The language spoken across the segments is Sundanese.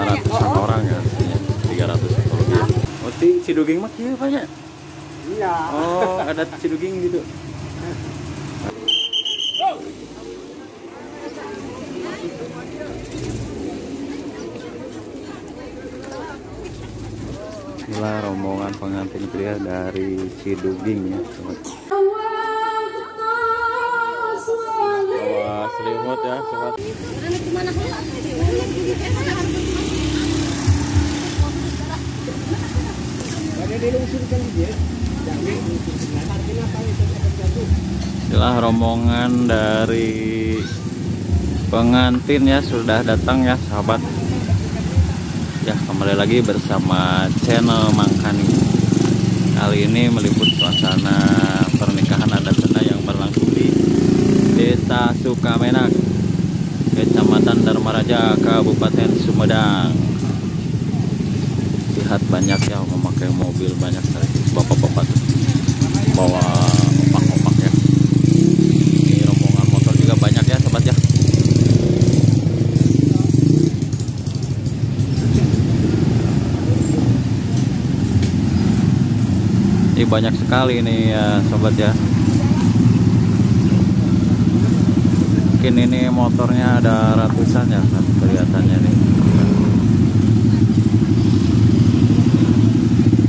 ratusan orang ya, 300 atau lebih. Oh, Ciduging mah kieu banyak. Iya. Oh, ada Ciduging gitu. Inilah rombongan pengantin pria dari Ciduging ya, sobat. Bawa selimut ya, sobat. Inilah rombongan dari pengantin ya, sudah datang ya, sahabat. Ya, kembali lagi bersama channel Mangkani. Kali ini meliput suasana pernikahan adat Sunda yang berlangsung di Desa Sukamenak, Kecamatan Darmaraja, Kabupaten Sumedang. Lihat banyak ya memakai mobil, banyak sekali bapak-bapak tuh bawa opak-opak ya. Ini rombongan motor juga banyak ya, sobat ya. Ini banyak sekali ini ya, sobat ya. Mungkin ini motornya ada ratusan ya kelihatannya nih.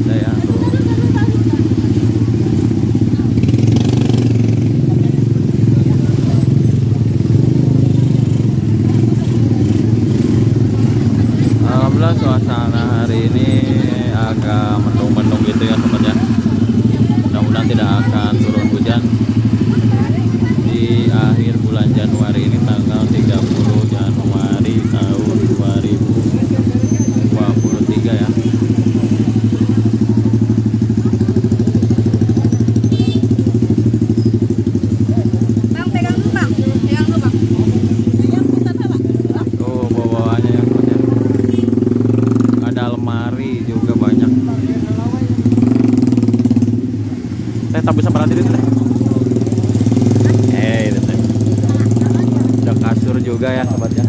Ada ya tuh. Alhamdulillah suasana hari ini agak mendung-mendung gitu ya, sobat ya. Mudah-mudahan tidak akan turun hujan di akhir bulan Januari ini, tanggal 30 Januari tahun 2023 ya. Bang, pegang dulu, Bang. Pegang dulu, Bang. Oh, bawaannya yang ya. Ada lemari juga banyak. Teh tak bisa berarti itu teh. Itu teh. Ada kasur juga ya, sobat ya.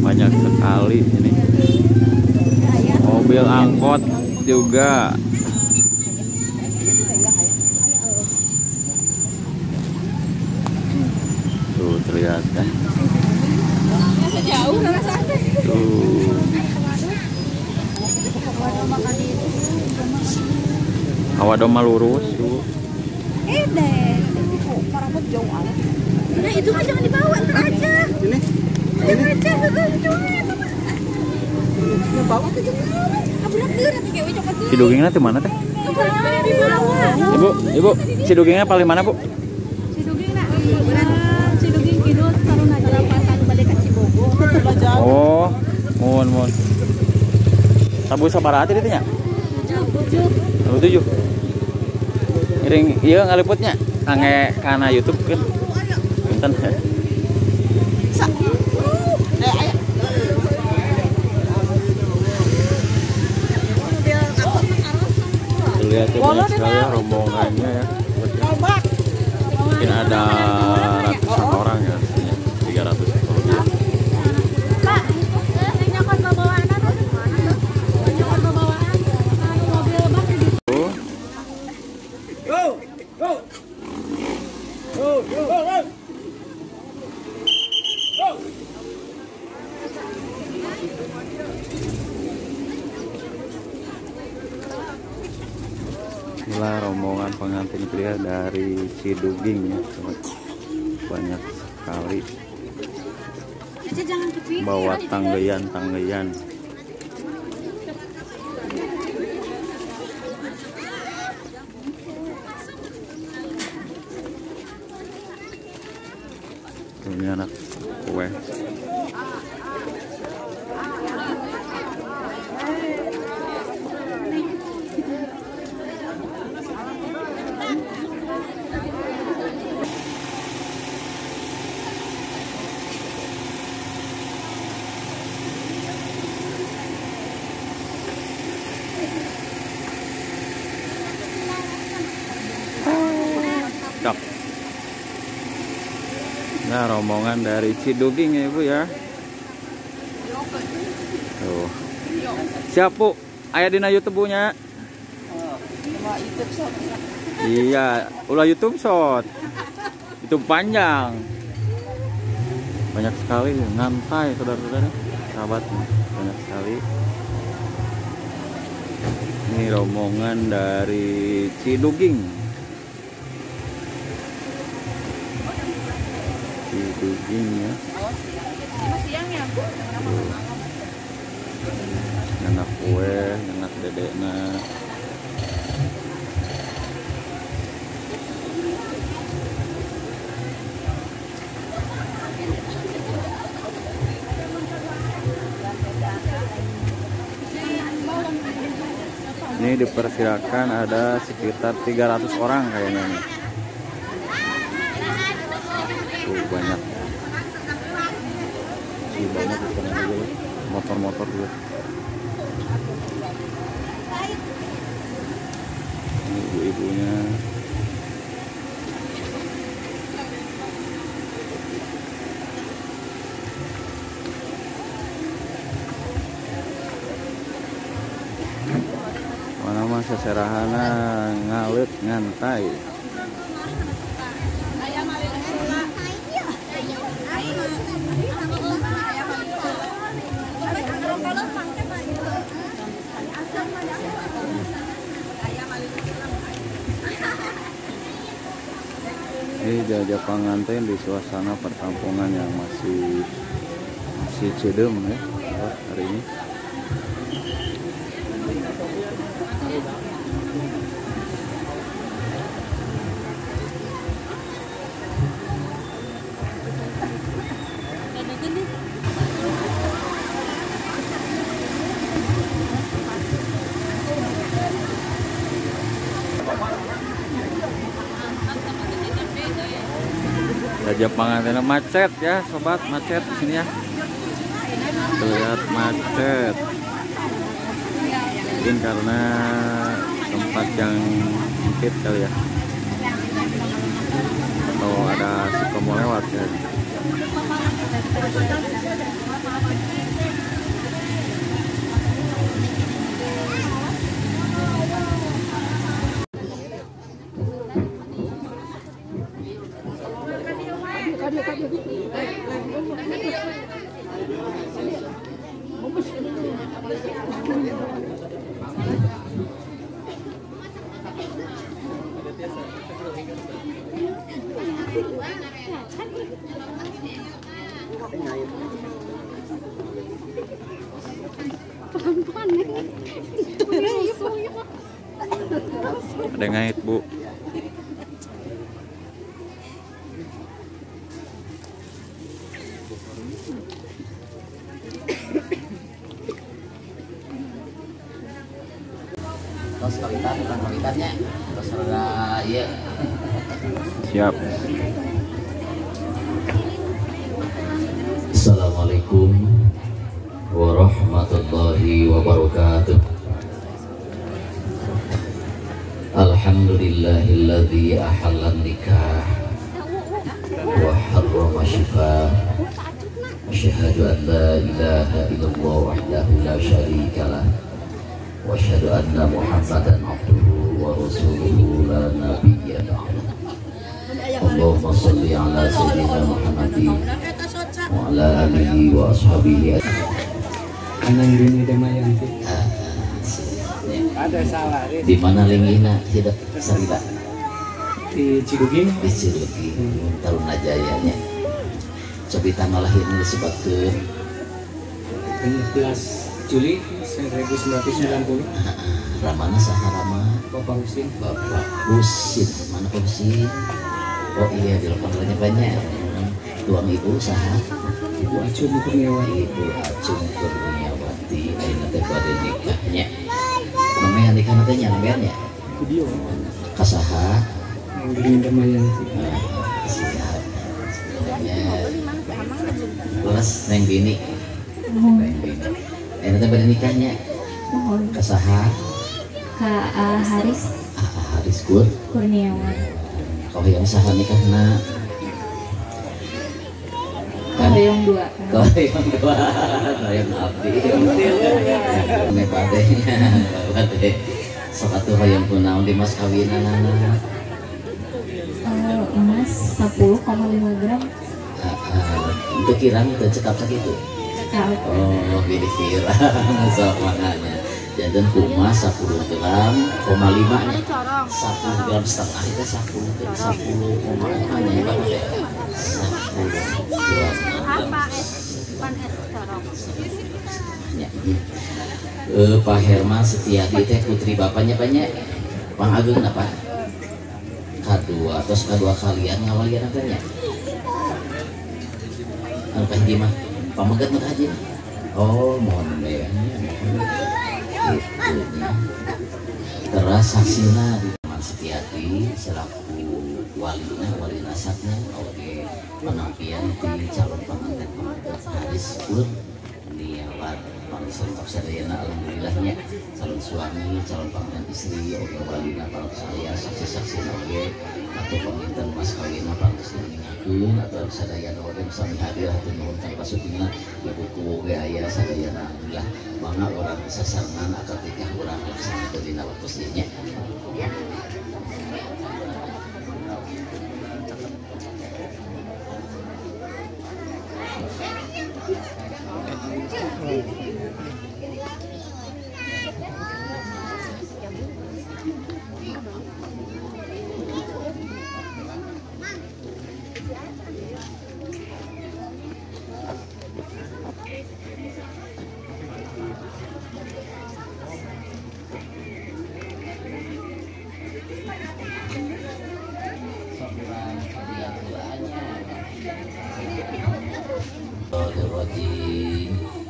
Banyak sekali ini. Mobil angkot juga. Tuh terlihat kan. Tuh. Hawa doma lurus tuh. Nah, itu mah jangan dibawa, ntar aja. Ini. Aja, Cidugingnya di mana teh? Ibu, ibu, Cidugingnya paling mana, Bu? Ciduging Kidul Taruna Jaya balik ke Cibogo. Oh, mohon mohon. Tabu sabaraha teh ditu nya? 7. 7. Ngiring ieu ngaliputnya kangge kana YouTube kan. Punten. Lihat ya, banyak sekali ya rombongannya ya. Mungkin ada ratusan orang ya, 300 atau lebih. Inilah rombongan pengantin pria dari Ciduging ya, sobat. Banyak sekali. Bawa tanggeyan-tanggeyan. Ini anak kue. Nah, Ya, rombongan dari Ciduging ya Ibu ya. Tuh. Siap Bu, aya dina YouTube nya. Iya, ulah YouTube shot. Itu panjang. Banyak sekali ngantai saudara-saudara, sahabat, banyak sekali. Ini rombongan dari Ciduging. Ciduging ya. Nyanak kue, nyanak dedekna. Ini diperkirakan ada sekitar 300 orang kayaknya nih. Tuh banyak. Masih banyak di sana juga, motor-motor juga. Ini ibu-ibunya. Mana mah seserahana ngawet ngantai. Ini jajah pengantin di suasana perkampungan yang masih cedem ya hari ini. Jajah pengantin macet ya sobat, macet di sini ya. Terlihat macet. Mungkin karena tempat yang sempit kali ya, atau ada sukomo lewat ya. Ada yang ngait Bu. Terus kualitas, bukan kualitasnya, terus rada iya. Siap. Assalamualaikum warahmatullahi wabarakatuh. Alhamdulillahilladzi ahalla nikah wa harrama syifah. Asyhadu an la ilaha illallah wahdahu la syarika lah. Wa asyhadu anna Muhammadan abduhu wa rasuluhu la nabiyya ba'da. Allahumma shalli ala sayyidina Muhammadin wa ala alihi wa ashabihi. Anang Dini Damayanti. Ada salah. Di mana lingina tidak Sarila? Di Ciduging. Di Ciduging, Tarunajaya nya. Cobi tanggal lahirnya disebutkeun 16 Juli 1990. Ramana saha Rama? Bapak Husin. Bapak Husin, mana Pak Husin? Oh iya, di lapangannya banyak. Tuang ibu saha? Ibu Acung Kurniawati. Ibu Acung Kurniawati, ayeuna teh bade nikahnya. Namanya nikah teh nya namanya nya? Video. Kasaha? Neng Dini Damayanti. Siap. Leres Neng Dini. Neng Dini. Ayeuna teh bade nikahnya. Kasaha? Ka Haris. Haris Kurniawan. Kalau yang saha nikahna? Hoyong dua. Hoyong dua. Hoyong abdi. Bade nya, bade. Sok atuh hoyong kunaon di mas kawinanana? Emas 10,5 gram. Untuk kirang itu cekap sakitu. Oh, pilih kirang sok makanya. Janten kumas 10 gram, 0,5 nya. 10 gram setengah itu 10 10,5 nya ya Pak teh. 10 gram. Setengahnya. Pak Herman Setiadi teh putri bapaknya banyak. Pang Agung apa? Kadua terus kadua kalian ngawalian apa nya? Anu kahiji mah pamegat mah kahiji. Oh, mohon ya. Gitu nya. Teras saksina di Herman Setiadi selaku walina wali nasabnya oge penampian di calon pengantin pamegat Haris Kurniawan. Panggilan sadayana alhamdulillahnya calon suami, calon pangeran istri, oge walina para saya saksi-saksi oge atau penginten mas kawina parantos diuningakeun atau sadayana oge sami hadir hatur nuhun tanpa supina ibu ku oge aya sadayana alhamdulillah mangga urang sasarengan akad nikah urang laksanakeun dina waktu ieu nya.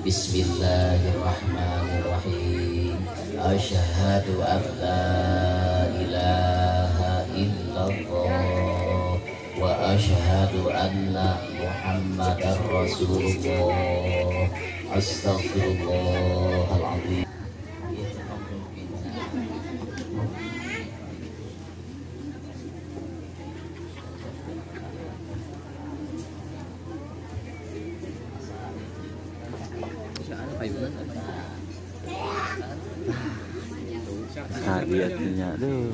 Bismillahirrahmanirrahim. Asyhadu an la ilaha illallah wa asyhadu anna Muhammadar Rasulullah. Astaghfirullahaladzim. Hadiahnya tuh.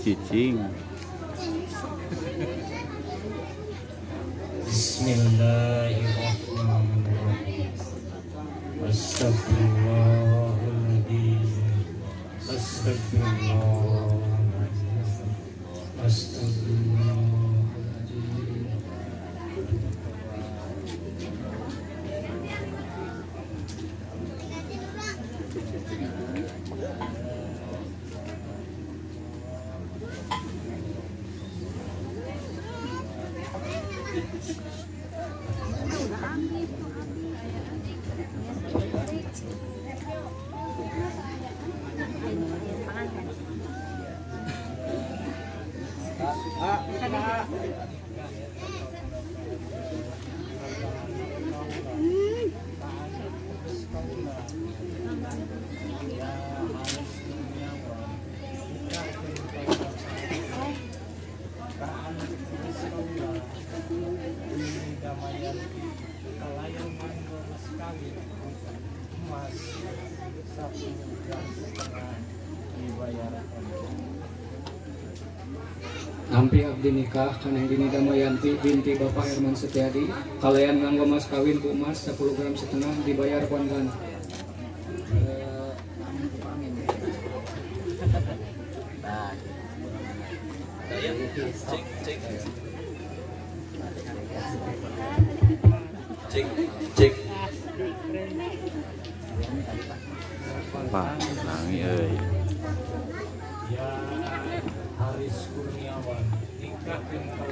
Cicing. Bismillahirrahmanirrahim. Astagfirullahaladzim. Astagfirullahaladzim. Astagfirullahaladzim. Nampi abdi nikah kana Dini Damayanti binti Bapak Herman Setiadi kalian nganggo mas kawin ku emas 10 gram setengah dibayar kontan. Cek cek cek cek. Pak nangi euy. Ya Haris Kurniawan nikahkeun ka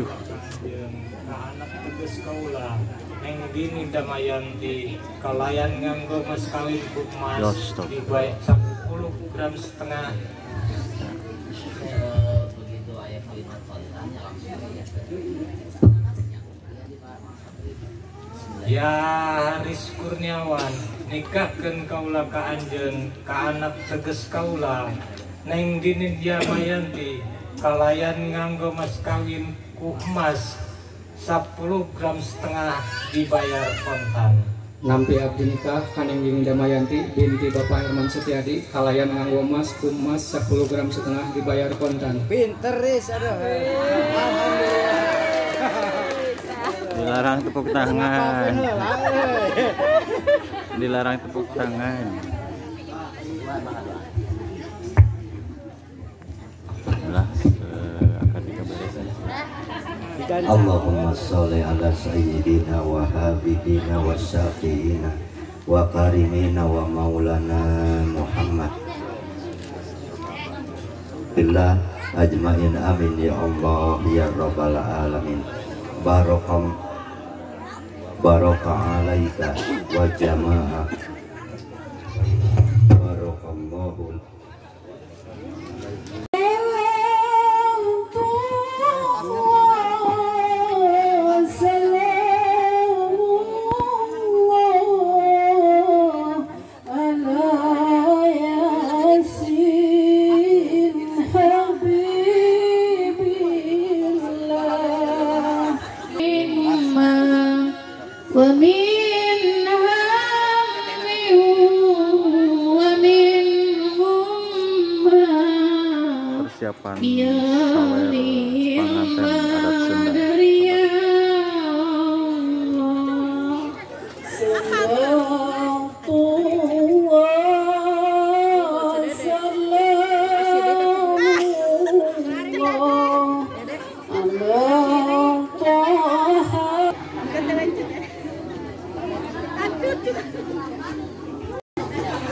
anak teges kaula Neng Dini Damayanti kalayan nganggo mas kawin ku emas dibayar 10 gram setengah. Begitu aya kalimat kontannya langsung ya. Ya Haris Kurniawan nikahkeun kaula ka anjeun ka anak teges kaula Neng Dini Damayanti kalayan nganggo mas kawin ku emas 10,5 gram dibayar kontan. Nampi abdi nikah ka Neng Dini Damayanti binti Bapak Herman Setiadi kalayan nganggo emas ku emas 10,5 gram dibayar kontan. Pinter Riz, aduh. Dilarang tepuk tangan. Dilarang tepuk tangan. Alhamdulillah akad nikah beres. Allahumma sholli ala sayyidina wa habibina wa syafi'ina wa karimina wa maulana Muhammad. Billah ajmain amin ya Allah ya rabbal alamin. Barakam baraka alaika wa jamaah barakallahu. Persiapan sawer pengantin adat Sunda.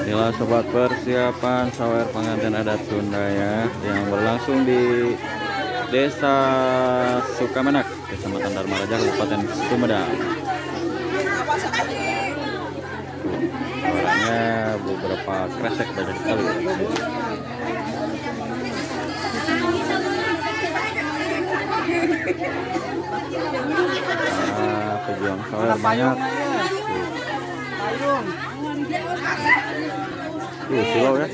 Inilah sobat persiapan sawer pengantin adat Sunda ya, yang berlangsung di Desa Sukamenak, Kecamatan Darmaraja, Kabupaten Sumedang. Suaranya beberapa kresek banyak sekali. Nah, pejuang sawer banyak. Tuh, silau ya.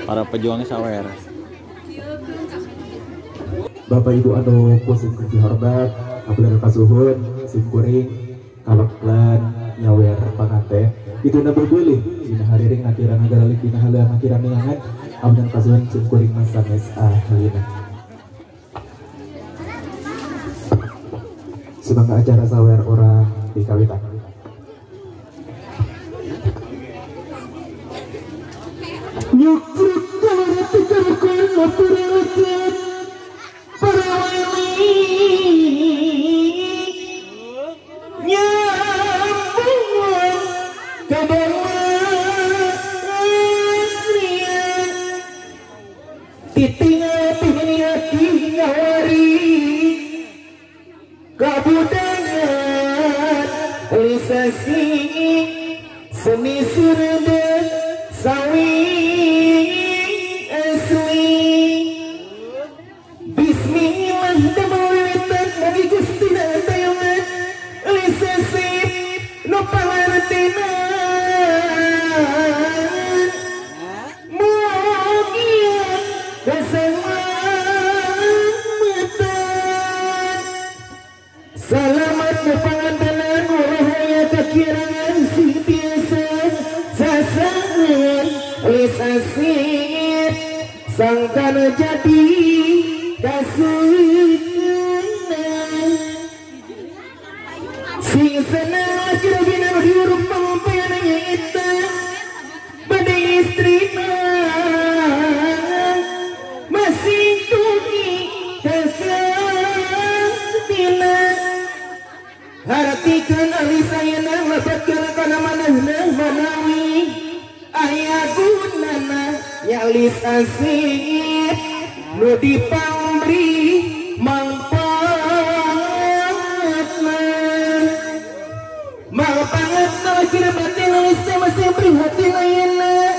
Para pejuang sawer. Bapak Ibu anu ku sim dihormat, abdi kasuhun, sim kuring, kaleklan nyawer panganten. Itu na berbulih dina hariring akhiran agaralik dina haleang akhiran minangan, abdi kasuhun sim kuring masanes ahlina. Semoga acara sawer orang di kawitan. Seni surda sawi asli. Bismillah demawitan mugi Gusti dayungan lisasip nu pangartina mugi kasalamatan. Salamat nu pangantenan urahaya kakirangan sing tiasa sasangan lisasip sangkana jadi kasunan sing senang kirabina diurup pangumpeana nyaeta bade istrina masih tugi kasabina hartikeun alis ayeuna lebetkeun kana manehna manawi aya gunana nyalis asip nu dipamri mangpangatna mangpangatna Lahir batin alis teh masih prihatin ayeuna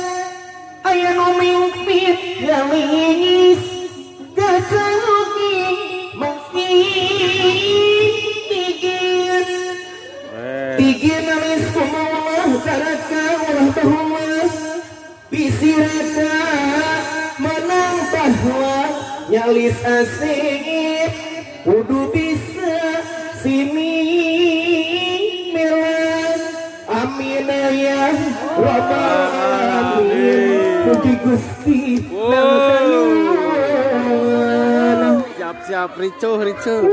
aya nu mingpit galis gasahuki masih digin digin alis kumaha caraka ulah bahumas bisiraka menang bahwa nyalis asip kudu bisa sini melas amin ya rabbal alamin puji Gusti. Siap siap ricuh ricuh.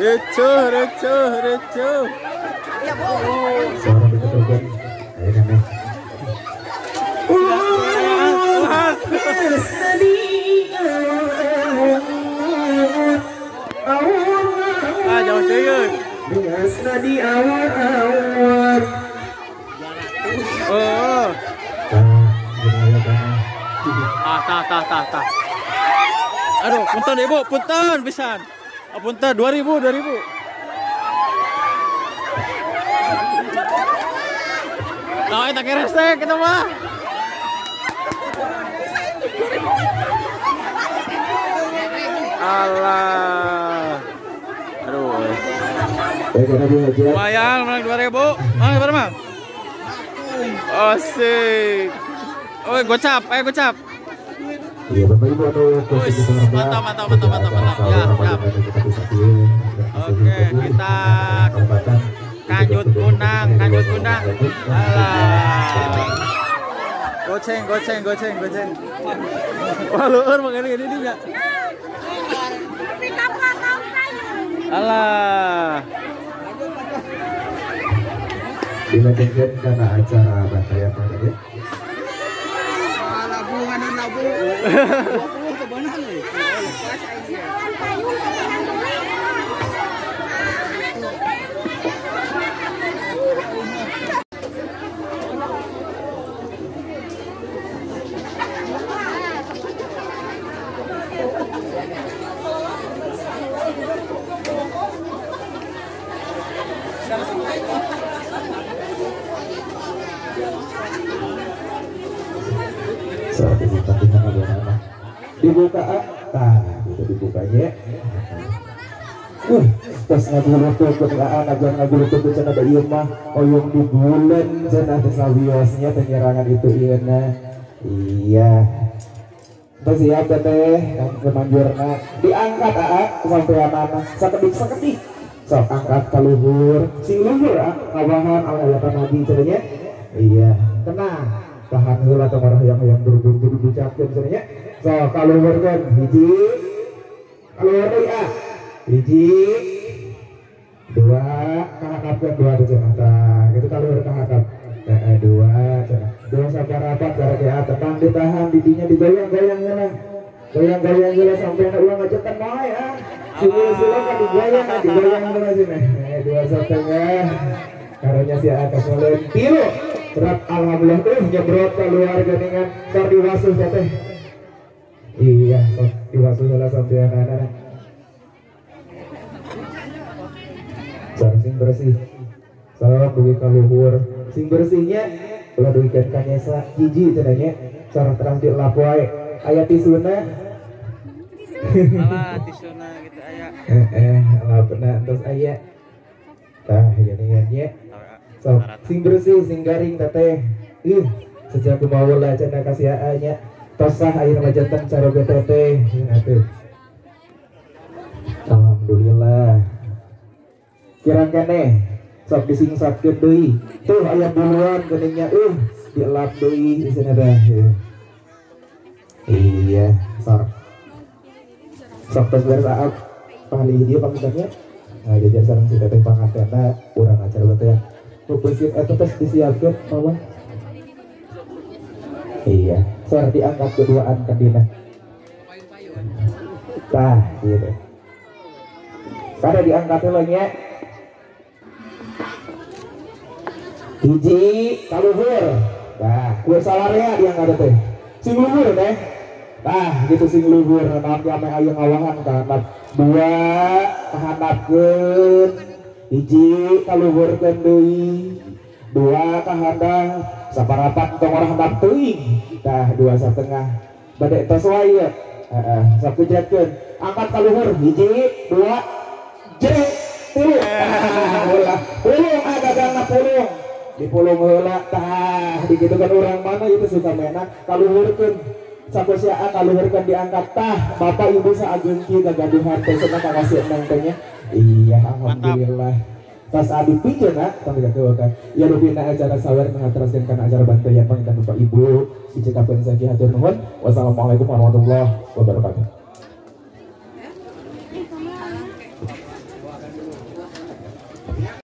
Ricuh, ricuh, ricuh. Suara betul-betul. Ayo kami. Ah, jauh jauh. Oh. Ah, tah, tah, tah, tah. Aduh, punten ibu, punten pisan. Oh, punten 2000, 2000. Nah, kita keresek kita mah. Alah. Aduh. Lumayan menang 2000. Mang, berapa, Mang? Asik. Oh, gocap, ayo gocap. Iya, Bapak Ibu atau mantap, mantap, mantap, mantap, mantap. Ya, siap. Oke, kita kanjut kunang, kanjut kunang. Alah. Goceng, goceng, goceng, goceng. Wah, luhur mengenai ini dia. Alah. Dilanjutkan karena acara bantayan ya. Dibuka, nah itu dibukanya. Tos ngagulutuk kelaan agar ngagulutuk cenah da ieu mah oyong digulen cenah teh sawiosnya teh nyerangan itu ieu na. Iya. Tos siap teh kemanjurna diangkat aa sampeanana sakedik-sakedik. Sok angkat ka luhur, sing luhur ah ngawahan alhayatan nabi cenah nya. Iya, tenang. Tahan heula tong yang buru-buru diucapkeun cenah nya. So, kaluhurkeun hiji, kaluhur deui ah. Hiji, dua, kahakapkeun dua teh cenah tah. Kitu kaluhur kahakap. Heeh, dua cenah. Dua saparapat garek tenang ditahan didinya digoyang-goyang heula. Goyang-goyang heula sampai na ulang ngajetan wae ah. Sila-sila ka digoyang, digoyang heula cenah. Dua setengah. Karunya si atas meuleun tilu. Berat alhamdulillah tuh nyebrot keluar geningan sor diwasuh teh. Iya, sok diwasuh heula sampean anak. Sor sing bersih. Sok dugi ka luhur. Sing bersihnya ulah dugi ka kanyesa hiji cenah nya. Sor teras dilap wae. Aya tisuna. Alah tisuna gitu aya. Heeh, lapna entos aya. Tah geuningan nya. Sok sing bersih sing garing teteh. Ih, sejak kumawa cenah kasih aa nya. Tosah ayeuna mah janten caroge teteh atuh. Alhamdulillah. Kirang keneh sok disingsatkeun deui. Tuh aya buluan geuning nya dielap deui cenah dah. Iya, sok. Sok tos beres aa pahalih dieu panginten nya. Nah, jajar sareng si teteh pangantenna urang acara batu ya. Bebeusit eta tos disiapkeun mama. Iya, sor diangkat keduaan kandina. Tah, gitu. Kada diangkat heula nya. Hiji kaluhur. Tah, kue salarea diangkat teh. Sing luhur teh. Tah, gitu sing luhur. Naon ame aya ngawahan ka handap. Dua kahandapkeun. Hiji kaluhurkeun deui. Dua ka handap. Saparapat tong ora handap teuing. Tah, 2,5. Bade tos wae ieu. Heeh, sok kejatkeun. Angkat kaluhur. Hiji, dua, jrek, tilu. Ulah, pulung agagangna pulung. Dipulung heula tah, digitukan urang mana itu suka menak kaluhurkeun. Sakusia kaluhurkeun diangkat tah, bapak ibu saageng kieu gagaduhan teh cenah ka kasih neng teh nya. Iya, alhamdulillah. Tas adi pijeun ah, tong digakeun. Ya rupina acara sawer ngateraskeun kana acara bantuan panginten bapak ibu dicekapkeun sakieu hatur nuhun. Wassalamualaikum warahmatullahi wabarakatuh.